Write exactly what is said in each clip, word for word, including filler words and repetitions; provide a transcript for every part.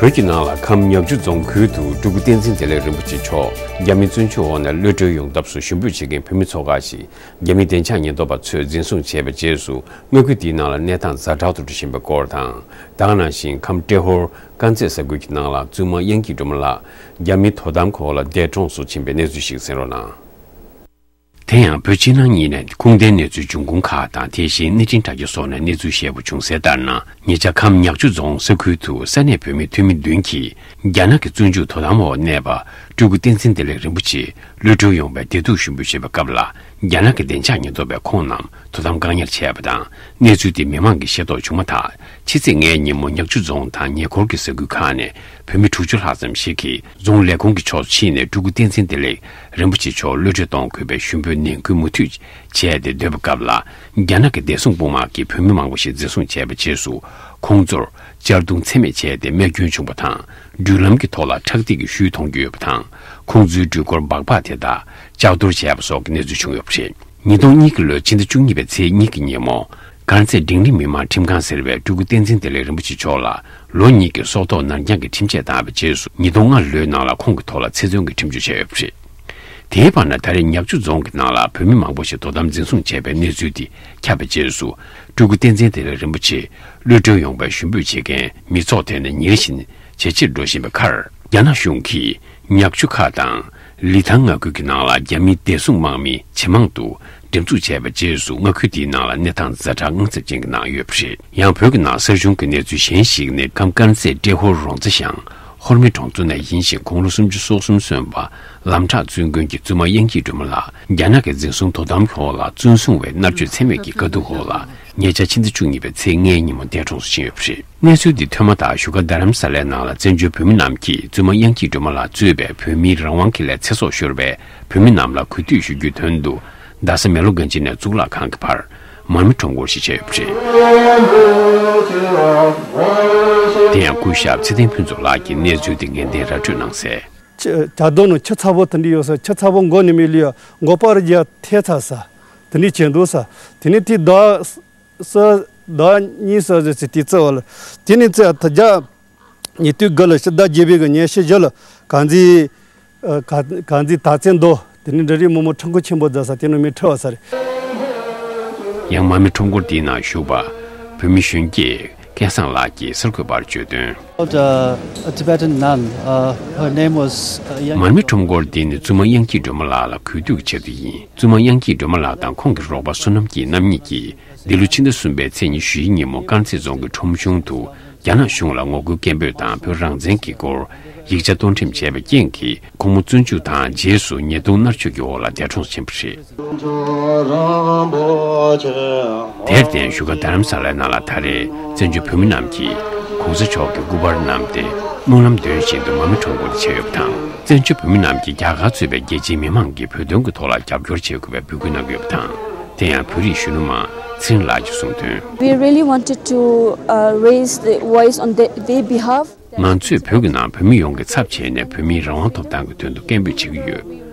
བོད་ཀྱི་ནང་ལ་ཁམས་ཉག་ཆུ་རྫོང་ཁུལ་དུ་སྤྲུལ་སྐུ་བསྟན་འཛིན་བདེ་ལེགས་རིན་པོ་ཆེ་མཆོག་རྒྱ་མིའི་བཙོན་འཇུག་འོག་ནས་གློད་གྲོལ་ཡོང་ཐབས་སུ་ཞུ་འབོད་བྱེད་མཁན་བོད་མི་ཚོ་ཁག་ཅིག་རྒྱ་མིའི་བདེ་འཇགས་ཉེན་རྟོག་པ་ཚོས་འཛིན་བཟུང་བྱས་པའི་རྗེས་སུ། མངའ་ཁུལ་དེའི་ནང་ལ་གནས་སྟངས་ཛ་དྲག་ཏུ་འགྲོ་བཞིན་པའི་སྐོར་དང་། ད་ག་ནང་བཞིན་ཁམས་ཏྲེ་ཧོར་དཀར་མཛེས་ས་ཁུལ་གྱི་ནང་ལ་བཙུན་མ་དབྱངས་སྐྱིད་སྒྲོལ་མ་ལགས་རྒྱ་མིའི་དོ་དམ་འོག་ལ་འདས་གྲོངས་སུ་ཕྱིན་པའི་གནས་ཚུལ་ཞིག་གསན་རོགས་གནང་། དེ་ཡང་བོད་ཕྱི་ནང་གཉིས་ནས་ཁུངས་ལྡན་གནས་ཚུལ་འབྱུང་ཁུངས་ཁག་དང་། དེ་བཞིན་གནས་འཕྲིན་དྲ་རྒྱ་སོགས་ནས་གནས་ཚུལ་བཤད་པ་བྱུང་གསལ་ལྟར་ན། ཉེ་ཆར་ཁམས་ཉག་ཆུ་རྫོང་ས་ཁུལ་དུ་ས་གནས་བོད་མི་འཐུས་མི་བདུན་གྱིས་རྒྱ་ནག་གི་བཙོན་འཇུག་དོ་དམ་འོག་གནས་པ་སྤྲུལ་སྐུ་བསྟན་འཛིན་བདེ་ལེགས་རིན་པོ་ཆེ་གློད་གྲོལ་ཡོང་བའི་བདེ་སྡུག་ཞུ་འབོད་བྱེད་པའི་སྐབས་ལ། རྒྱ་ནག་གི་བདེ་འཇགས་ཉེན་རྟོག་པས་ཁོང་རྣམས་དོ་དམ་བཀག་ཉར་བྱས་པ་དང་། གནས་ཚུལ་དེ་མི་མང་གིས་ཤེས་རྟོགས་བྱུང་མ་ཐག་ཕྱི་ཚེས་ལྔའི་ཉིན་མོ་ཉག་ཆུ་རྫོང་དང་ཉེ་འཁོར་གྱི་ས་ཁུལ་ཁག་ནས་བོད་མི་དྲུག་ཅུ་ལྷག་ཙམ་ཞིག་གིས་རྫོང་ལས་ཁུངས་ཀྱི་ཕྱོགས་སུ་ཕྱིན་ནས་སྤྲུལ་སྐུ་བསྟན་འཛིན་བདེ་ལེགས་རིན་པོ་ཆེ་མཆོག་གློད་གྲོལ་གཏོང་དགོས་པའི་ཞུ་འབོད་ནན་སྐུལ་མུ་མཐུད་བྱས་ཏེ་སྡོད་པའི་སྐབས་ལ། རྒྱ་ནག་གི་བདེ་སྲུང་དཔུང་དམག་གིས་བོད་མི་མང་པོ་ཞིག་འཛིན་བཟུང་བྱས་པའི་རྗེས་སུ། ཁོང་ཚོར་གཅར་རྡུང་ཚད་མེད་བྱས་ཏེ་རྨས་སྐྱོན་བྱུང་བ་དང་། འགྲུལ་ལམ་གྱི་ཐོག་ལ་ཁྲག་ཐིགས་ཀྱི་ཤུལ་མཐོང་རྒྱུ་ཡོད་པ་དང་། ཁོང་ཚོའི་འགྲུལ་འཁོར་སྦག་སྦག་དེ་དག་ལྕགས་གཏོར་བྱས་པ་སོགས་ཀྱི་གནས་ཚུལ་བྱུང་ཡོད་པ་རེད། ཉིས་སྟོང་གཉིས་ཀྱི་ལོའི་ཕྱི་ཟླ་བཅུ་གཉིས་པའི་ཚེས་གཉིས་ཀྱི་ཉིན་མོ། དཀར་མཛེས་འབྲིང་རིམ་མི་དམངས་ཁྲིམས་ཁང་ཟེར་བས་སྤྲུལ་སྐུ་བསྟན་འཛིན་བདེ་ལེགས་རིན་པོ་ཆེ་མཆོག་ལ་ལོ་གཉིས་ཀྱི་སྲོག་ཐོག་ནར་འགྱངས་ཀྱི་ཁྲིམས་ཆད་བཏང་བའི་རྗེས་སུ། ཉིས་སྟོང་ལྔ་ལོའི་ནང་ལ་ཁོང་གི་ཐོག་ལ་ཆེད་བཙོན་གྱི་ཁྲིམས་གཅོད་བྱས་ཡོད་པ་རེད། དེའི་བར་ན་ད་རེས་ཉག་ཆུ་རྫོང་གི་ནང་ལ་བོད་མི་མང་པོ་ཞིག་དོ་དམ་འཛིན་བཟུང་བྱས་པའི་གནས་ཚུལ་དེ་ཁྱབ་པའི་རྗེས་སུ། སྤྲུལ་སྐུ་བསྟན་འཛིན་བདེ་ལེགས་རིན་པོ་ཆེ་གློད་གྲོལ་ཡོང་བའི་ཞུ་འབོད་བྱེད་མཁན་མི་ཚོགས་དེ་ནི་ཉིན་རེ་བཞིན་ཇེ་ཆེར་འགྲོ་བཞིན་པའི་ཁར། རྒྱ་ནག་གཞུང་གིས་ཉག་ཆུ་ཁ་དང་ལི་ཐང་མངའ་ཁུལ་གྱི་ནང་ལ་རྒྱ་མིའི་བདེ་སྲུང་དམག་མི་ཇེ་མང་དུ་འགྲེམས་འཛུགས་བྱས་པའི་རྗེས་སུ། མངའ་ཁུལ་དེའི་ནང་ལ་གནས་སྟངས་ཛ་དྲག་དངངས་འཚབ་ཅན་གྱི་ནང་ཡོད་པ་རེད། ཡང་བོད་ཀྱི་ནང་གསར་བྱུང་གི་གནས་ཚུལ་གཞན་ཞིག་ནི། ཁམས་དཀར་མཛེས་ཏྲེ་ཧོར་རོང་ཚ་ཤང་ཧོར་མི་གྲོང་ཚོ་ནས་ཡིན་ཞིང་། དགུང་ལོ་སུམ་ཅུ་སོ་གསུམ་སོན་པ་ལམ་བྲག་བཙུན་དགོན་གྱི་བཙུན་མ་དབྱངས་སྐྱིད་སྒྲོལ་མ་ལགས་རྒྱ་ནག་གི་འཛིན་བཟུང་དོ་དམ་འོག་ལ་བཙོན་སྲུང་བས་མནར་གཅོད་ཚད་མེད་ཀྱི་དཀའ་སྡུག་འོག་ལ། ཉེ་ཆར་ཕྱི་ཟླ་བཅུ་གཉིས་པའི་ཚེས་ལྔའི་ཉིན་མོ་འདས་གྲོངས་སུ་ཕྱིན་ཡོད་པ་རེད། གནས་ཚུལ་འདི་ཐོན་མ་ཐག་བཞུགས་སྒར་རྡ་རམ་ས་ལའི་ནང་ལ་བཙན་བྱོལ་བོད་མི་རྣམས་ཀྱིས་བཙུན་མ་དབྱངས་སྐྱིད་སྒྲོལ་མ་ལགས་གཙོས་པའི་བོད་མིའི་རང་དབང་གི་ལས་ཚེ་སྲོག་ཤོར་བའི་བོད་མི་རྣམས་ལ་གུས་འདུད་ཞུ་རྒྱུའི་དོན་དུ། རྡ་ས་མེ་ལོང་མགོན་ཆེན་ནས་གཙུག་ལག་ཁང་གི་བར་མར་མེ་ཁྲོམ་སྐོར་ཞིག་བྱས་ཡོད་པ་རེད། དེ་ཡང་སྐུ་ཞབས་ཚེ་བརྟན་ཕུན་ཚོགས་ལགས་ཀྱིས་གནས་ཚུལ་འདི་ངེས་གཏན་ར་སྤྲོད་གནང་གསལ། ཆུ་བྱ་རྡོ་ནང་ཆུ་ཚ་པོ་དེ་འདྲ་ཡོད་ས། ཆུ་ཚ་པོ་མགོ་ནས་མི་ལུས་མགོ་པར་རྒྱ་ཐལ་ཚར་ས་དེ་འདྲ་བྱས་འདུག་ས། དེ་ནས་དེ་ཟླ་ས་ཟླ་གཉིས་ས་ཟེར་ཚེ་དེ་ཚེ་བ་ལ་དེ་ནས་ཚེ་ད་རྒྱ་ཉེ་དུས་དགུ་ལ་ཕྱི་ཟླ་བརྒྱད་པའི་གི་ཉེར་ཕྱེད་བཞི་ལ་གངས་འཛིན་ཨ་ག་གངས་འཛིན་དར་ཚན་རྡོ་དེ་ནས་འདྲ་རིགས་མོ་མོ་ཁྲིམས་འགོ་ཆེན་པོ་རྫ་ས་དེ་ནས་མི་ཁྲི་བ་ས་རེད། ཡང་མར་མེ་ཁྲོམ་སྐོར་དེའི་ནང་བཞུགས་པ་བོད་མི་གཞོན་སྐྱེས་སྐལ་བཟང་ལགས་ཀྱིས་གསར་འགོད་པར་བརྗོད་དོན། Called, uh, a Tibetan nun. Uh, her name was, uh, Yang- མར་མེ་ཁྲོམ་སྐོར་འདི་ནི་བཙུན་མ་དབྱངས་སྐྱིད་སྒྲོལ་མ་ལགས་ལ་གུས་འདུད་ཀྱི་ཆེད་དུ་ཡིན། བཙུན་མ་དབྱངས་སྐྱིད་སྒྲོལ་མ་ལགས་དང་ཁོང་གི་རོགས་པ་བསོད་ནམས་སྐྱིད་རྣམ་གཉིས་ཀྱིས་འདི་ལོ་ཕྱི་ཟླ་གསུམ་པའི་ཚེས་ཉི་ཤུའི་ཉིན་མོ་དཀར་མཛེས་རྫོང་གི་ཁྲོམ་གཞུང་དུ་རྒྱ་ནག་གཞུང་ལ་ངོ་རྒོལ་སྐད་འབོད་དང་བོད་རང་བཙན་གྱི་སྐོར་ཡིག་ཆ་གཏོར་འགྲེམས་བྱས་པའི་རྐྱེན་གྱིས། ཁོང་མོ་བཙོན་འཇུག་དང་རྗེས་སུ་ཉེས་རྡུང་མནར་གཅོད་ཀྱི་འོག་ལ་འདས་གྲོངས་ཕྱིན་པ་རེད། དེར་བརྟེན་བཞུགས་སྒར་རྡ་རམ་ས་ལའི་ནང་ལ་ད་རེས་བཙན་བྱོལ་བོད་མི་རྣམས་ཀྱིས་གོང་ས་མཆོག་གི་སྐུ་པར་བསྣམས་ཏེ་སྨོན་ལམ་འདོན་བཞིན་དུ་མར་མེ་ཁྲོམ་སྐོར་དེ་བྱས་ཡོད་པ་དང་། བཙན་བྱོལ་བོད་མི་རྣམས་ཀྱིས་རྒྱ་གར་གཙོས་པའི་རྒྱལ་སྤྱིའི་མི་མང་གིས་བོད་དོན་གྱི་ཐོག་ལ་རྒྱབ་སྐྱོར་བྱེད་དགོས་པའི་འབོད་སྐུལ་གནང་གི་ཡོད་པ་དང་། དེ་ཡང་བོད་རིགས་གཞོན་ནུ་མ་ཚེ་རིང་ལགས་ཀྱིས་གསུངས་དོན། We really wanted to, uh, raise the voice on the, their behalf. ང་ཚོས་བོད་ཀྱི་ནང་བོད་མི་ཡོངས་ཀྱི་ཚབ་བྱས་ནས་བོད་མིའི་རང་དབང་ཐོབ་ཐང་གི་དོན་དུ་སྐད་འབོད་བྱེད་ཀྱི་ཡོད།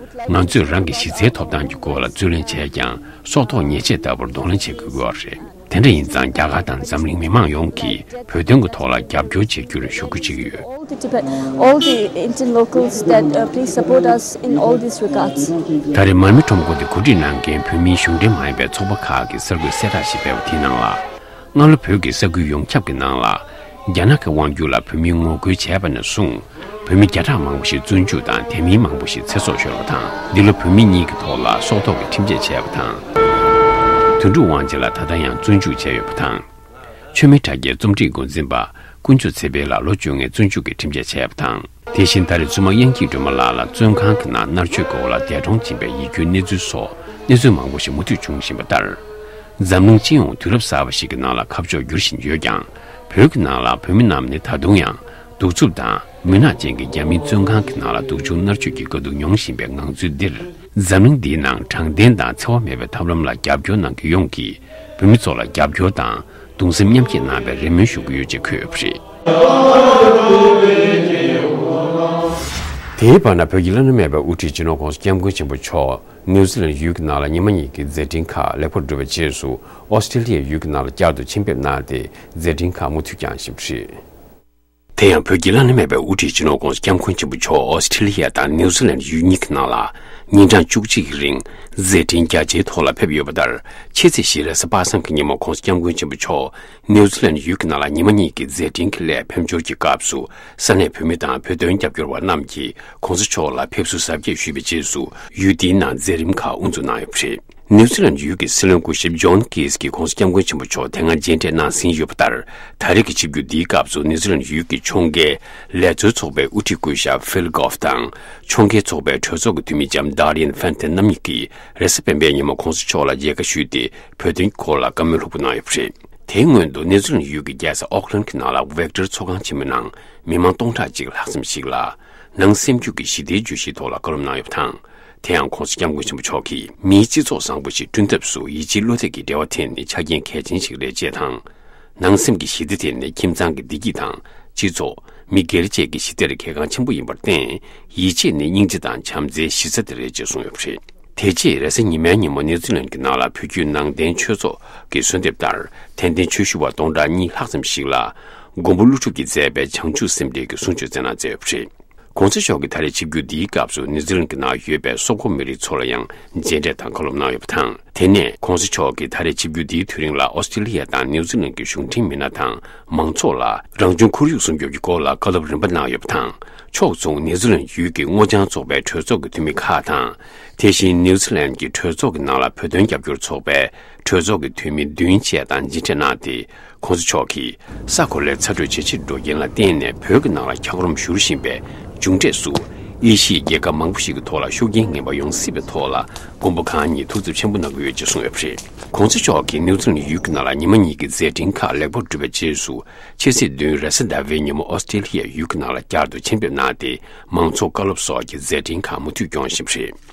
ང་ཚོས་རང་གི་གཞི་རྩའི་ཐོབ་ཐང་གི་སྐོར་ལ་རྩོད་ལེན་བྱས་ཀྱང་། སྲོག་ཐོག་ཉེས་ཆད་ལྟ་བུར་གདོང་ལེན་བྱེད་དགོས་ཀྱི་ཡོད་རེད། དེ་འདྲ་ཡིན་ཙང་རྒྱ་གར་དང་འཛམ་གླིང་མི་མང་ཡོངས་ཀྱིས་བོད་དོན་གྱི་ཐོག་ལ་རྒྱབ་སྐྱོར་བྱེད་རྒྱུར་ཞུ་སྐུལ་བྱེད་ཀྱི་ཡོད། All the Tibet, all the Indian locals that, uh, please support us in all these regards. ད་རེས་མར་མེ་ཁྲོམ་སྐོར་དེ་གོ་སྒྲིག་གནང་མཁན་བོད་མིའི་གཞུང་འབྲེལ་མ་ཡིན་པའི་ཚོགས་པ་ཁག་གིས་གསར་འགོད་གསལ་བསྒྲགས་ཤིག་སྤེལ་བ་དེའི་ནང་ལ། སྔ་ལོ་བོད་ཀྱི་ས་ཁུལ་ཡོངས་ཁྱབ་ཀྱི་ནང་ལ། རྒྱ་ནག་གི་དབང་སྒྱུར་ལ་བོད་མིས་ངོ་རྒོལ་བྱས་པ་ནས་བཟུང་། བོད་མི་བརྒྱ་ཕྲག་མང་པོ་ཞིག་བཙོན་འཇུག་དང་། དེ་མིན་མང་པོ་ཞིག་ཚེ་སྲོག་ཤོར་བ་དང་། འདི་ལོ་བོད་མི་གཉིས་ཀྱི་ཐོག་ལ་སྲོག་ཐོག་གི་ཁྲིམས་ཆད་བཅད་པ་དང་། དོན་གྲུབ་དབང་ཆེན་ལགས་ད་ལྟ་ཡང་བཙོན་འཇུག་བྱས་ཡོད་པ་དང་། མཆོད་མེ་དྲ་རྒྱའི་རྩོམ་སྒྲིག་འགོ་འཛིན་པ་དཀོན་མཆོག་ཚེ་འཕེལ་ལགས་ལོ་བཅོ་ལྔའི་བཙོན་འཇུག་གི་ཁྲིམས་ཆད་བཅད་པ་དང་། དེ་བཞིན་ད་རེས་བཙུན་མ་དབྱངས་སྐྱིད་སྒྲོལ་མ་ལགས་ལ་བཙོན་ཁང་གི་ནང་མནར་གཅོད་ཀྱི་འོག་ལ་འདས་གྲོངས་ཕྱིན་པའི་ཡིད་སྐྱོའི་གནས་ཚུལ་སོགས་གནས་ཚུལ་མང་པོ་ཞིག་མུ་མཐུད་འབྱུང་བཞིན་པ་ལྟར། འཛམ་གླིང་སྤྱི་ཡོངས་དུས་རབས་གསར་པ་ཞིག་གི་ནང་ལ་ཁ་ཕྱོགས་བསྒྱུར་བཞིན་ཡོད་ཀྱང་། བོད་ཀྱི་ནང་ལ་བོད་མི་རྣམས་ནི་ད་དུང་ཡང་གདུག་རྩུབ་དང་མུན་ནག་ཅན་གྱི་རྒྱ་མིའི་བཙོན་ཁང་གི་ནང་ལ་སྡུག་སྦྱོང་མནར་གཅོད་ཀྱི་དཀའ་སྡུག་མྱོང་བཞིན་པའི་ངང་ཚུལ་འདིར། འཛམ་གླིང་འདིའི་ནང་དྲང་བདེན་དང་འཚེ་བ་མེད་པའི་ཐབས་ལམ་ལ་རྒྱབ་སྐྱོར་གནང་མཁན་ཡོངས་ཀྱིས་བོད་མི་ཚོ་ལ་རྒྱབ་སྐྱོར་དང་གདུང་སེམས་མཉམ་སྐྱེད་གནང་བའི་རེ་སྨོན་ཞུ་གི་ཡོད་ཅེས་འཁོད་ཡོད་པ་རེད། དེའི་བར་ན་བོད་ཀྱི་བླ་ན་མེད་པའི་དབུ་ཁྲིད་སྤྱི་ནོར་༸གོང་ས་༸སྐྱབས་མགོན་ཆེན་པོ་མཆོག་ནིའུ་ཛི་ལན་ཡུལ་གྱི་ནང་ལ་ཉི་མ་གཉིས་ཀྱི་མཛད་འཕྲིན་ཁག་ལེགས་པར་གྲུབ་པའི་རྗེས་སུ། ཨོ་སི་ཀྲི་ལི་ཡ་ཡུལ་གྱི་ནང་ལ་བསྐྱར་དུ་ཆེད་ཕེབས་གནང་སྟེ། མཛད་འཕྲིན་ཁག་མུ་མཐུད་བསྐྱངས་བཞིན་པ་རེད། དེ་ཡང་བོད་ཀྱི་བླ་ན་མེད་པའི་དབུ་ཁྲིད་སྤྱི་ནོར་༧གོང་ས་༧སྐྱབས་མགོན་ཆེན་པོ་མཆོག་ཨོ་སི་ཁྲི་ལི་ཡ་དང་ནིའུ་ཛི་ལན་ཡུལ་གཉིས་ཀྱི་ནང་ལ་ཉིན་གྲངས་བཅུ་གཅིག་གི་རིང་མཛད་འཕྲིན་རྒྱ་ཆེའི་ཐོག་ལ་ཕེབས་ཡོད་པ་ལྟར། ཕྱི་ཚེས་བཞི་རེས་གཟའ་པ་སངས་ཀྱི་ཉིན་མོ་༧གོང་ས་༧སྐྱབས་མགོན་ཆེན་པོ་མཆོག་ནིའུ་ཛི་ལན་ཡུལ་གྱི་ནང་ལ་ཉི་མ་གཉིས་ཀྱི་མཛད་འཕྲིན་གྱི་སླད་ཕེབས་འབྱོར་གྱི་སྐབས་སུ། ས་གནས་བོད་མི་དང་བོད་དོན་རྒྱབ་སྐྱོར་བ་རྣམས་ཀྱིས་༧གོང་ས་མཆོག་ལ་ཕེབས་བསུ་གཟབ་རྒྱས་ཞུས་པའི་རྗེས་སུ། ཡུལ་དེའི་ནང་མཛད་རིམ་ཁག་དབུ་འཛུགས་གནང་ཡོད་པ་རེད། ནིའུ་ཛི་ལན་ཡུལ་གྱི་སྲིད་བློན་སྐུ་ཞབས་ཇོན་ཀིས་ཀྱིས་༧གོང་ས་༧སྐྱབས་མགོན་ཆེན་པོ་མཆོག་དེ་སྔ་མཇལ་འཕྲད་གནང་ཟིན་ཡོད་པ་ལྟར། ད་རེས་ཀྱི་ཆིབས་བསྒྱུར་འདིའི་སྐབས་སུ་ནིའུ་ཛི་ལན་ཡུལ་གྱི་ཕྱོགས་འགལ་ལས་བཟོའི་ཚོགས་པའི་དབུ་ཁྲིད་སྐུ་ཞབས་ཕིལ་གྷོབ་དང་། ཕྱོགས་འགལ་ཚོགས་པའི་གྲོས་ཚོགས་ཀྱི་འཐུས་མི་ལྕམ་ཌར་ཡན་ཧྥན་ཐན་རྣམ་གཉིས་ཀྱིས་རེས་གཟའ་སྤེན་པའི་ཉིན་མོ་༧གོང་ས་མཆོག་ལ་མཇལ་ཁ་ཞུས་ཏེ། བོད་དོན་སྐོར་ལ་བཀའ་མོལ་ལྷུག་པོ་གནང་ཡོད་པ་རེད། དེའི་སྔོན་དུ་ནིའུ་ཛི་ལན་ཡུལ་གྱི་རྒྱལ་ས་ཨོག་ལན་གྱི་ནང་ལ་ཝེག་ཊར་ཚོགས་ཁང་ཆེན་མོའི་ནང་མི་མང་སྟོང་ཕྲག་གཅིག་ལྷག་ཙམ་ཞིག་ལ། ནང་སེམས་རྒྱུད་ཀྱི་ཞི་བདེའི་བརྗོད་གཞིའི་ཐོག་ལ་བཀའ་སློབ་གནང་ཡོད་པ་དང་། དེ་ཡང་༧གོང་ས་༧སྐྱབས་མགོན་ཆེན་པོ་མཆོག་གིས་མིའི་སྤྱི་ཚོགས་བཟང་པོ་ཞིག་བསྐྲུན་ཐབས་སུ་ཡིད་ཆེས་བློ་གཏད་ཀྱི་འབྲེལ་བ་འཐེན་ནས་ཆ་རྐྱེན་གལ་ཆེན་ཞིག་རེད་ཅེས་དང་། ནང་སེམས་ཀྱི་ཞི་བདེ་དེ་ནི་ཁྱིམ་ཚང་གི་བདེ་སྐྱིད་དང་། སྤྱི་ཚོགས། མི་སྒེར་བཅས་ཀྱི་ཞི་བདེར་གལ་འགངས་ཆེན་པོ་ཡིན་པར་བརྟེན། ཡིད་ཆེས་ནི་སྙིང་རྗེ་དང་བྱམས་བརྩེའི་གཞི་རྩ་དེ་རེད་ཅེས་གསུངས་ཡོད་པ་རེད། དེ་རྗེས་རེས་གཟའ་ཉི་མའི་ཉིན་མོ་ནིའུ་ཛི་ལན་གྱི་ནང་ལ་བོད་བརྒྱུད་ནང་བསྟན་ཆོས་ཚོགས་ཀྱི་གསོལ་འདེབས་ལྟར། དད་ལྡན་ཆོས་ཞུ་བ་སྟོང་ཕྲག་གཉིས་ལྷག་ཙམ་ཞིག་ལ། མགོན་པོ་ཀླུ་སྒྲུབ་ཀྱིས་མཛད་པའི་བྱང་ཆུབ་སེམས་འགྲེལ་གྱི་གསུང་ཆོས་སྩལ་གནང་མཛད་ཡོད་པ་རེད། ༸གོང་ས་མཆོག་གི་ད་རེས་ཆིབས་བསྒྱུར་འདིའི་སྐབས་སུ་ནིའུ་ཛི་ལན་གྱི་ནང་ཡོད་པའི་སོག་པོ་མི་རིགས་ཚོ་ལ་ཡང་མཇལ་འཕྲད་དང་བཀའ་སློབ་གནང་ཡོད་པ་དང་། དེ་ནས་༸གོང་ས་མཆོག་གིས་ད་རེས་ཆིབས་བསྒྱུར་འདིའི་དུས་རིང་ལ་ཨོ་སི་ཀྲི་ལི་ཡ་དང་ནིའུ་ཛི་ལན་གྱི་གཞུང་འབྲེལ་མི་སྣ་དང་མང་ཚོགས་ལ་རང་བྱུང་ཁོར་ཡུག་སྲུང་སྐྱོབ་ཀྱི་སྐོར་ལ་བཀའ་སློབ་རིམ་པ་གནང་ཡོད་པ་དང་། ཕྱོགས་མཚུངས་ནིའུ་ཛི་ལན་ཡུལ་གྱི་སྔོ་ལྗང་ཚོགས་པའི་གྲོས་ཚོགས་ཀྱི་འཐུས་མི་ཁག་དང་། དེ་བཞིན་ནིའུ་ཛི་ལན་གྱི་གྲོས་ཚོགས་ཀྱི་ནང་ལ་བོད་དོན་རྒྱབ་སྐྱོར་ཚོགས་པའི་གྲོས་ཚོགས་ཀྱི་འཐུས་མི་བདུན་བཅས་དང་མཇལ་འཕྲད་གནང་སྟེ། ༸གོང་ས་མཆོག་གིས་ས་གོ་ལའི་ཚ་དྲོད་ཇེ་ཆེར་འགྲོ་རྐྱེན་ལ་བརྟེན་ནས་བོད་ཀྱི་ནང་ལ་འཁྱགས་རོམ་བཞུར་བཞིན་པའི་མཇུག་འབྲས་སུ། ཨེ་ཤི་ཡའི་རྒྱལ་ཁབ་མང་པོ་ཞིག་གི་ཐོག་ལ་ཤུགས་རྐྱེན་ངན་པ་ཡོང་སྲིད་པའི་ཐོག་ལ། མགོན་པོ་གང་ཉིད་ཐུགས་འཚབ་ཆེན་པོ་གནང་གི་ཡོད་ཅེས་གསུངས་ཡོད་པ་རེད། ༸གོང་ས་མཆོག་གིས་ནིའུ་ཛི་ལན་ཡུལ་གྱི་ནང་ལ་ཉི་མ་གཉིས་ཀྱི་མཛད་འཕྲིན་ཁག་ལེགས་པོར་གྲུབ་པའི་རྗེས་སུ། ཕྱི་ཚེས་བདུན་རེས་གཟའ་ཟླ་བའི་ཉིན་མོ་ཨོ་སི་ཀྲི་ལི་ཡའི་ཡུལ་གྱི་ནང་ལ་བསྐྱར་དུ་ཆེད་ཕེབས་གནང་སྟེ། མང་ཚོགས་བཀའ་སློབ་སོགས་ཀྱི་མཛད་འཕྲིན་ཁག་མུ་མཐུད་སྐྱོང་བཞིན་པ་རེད།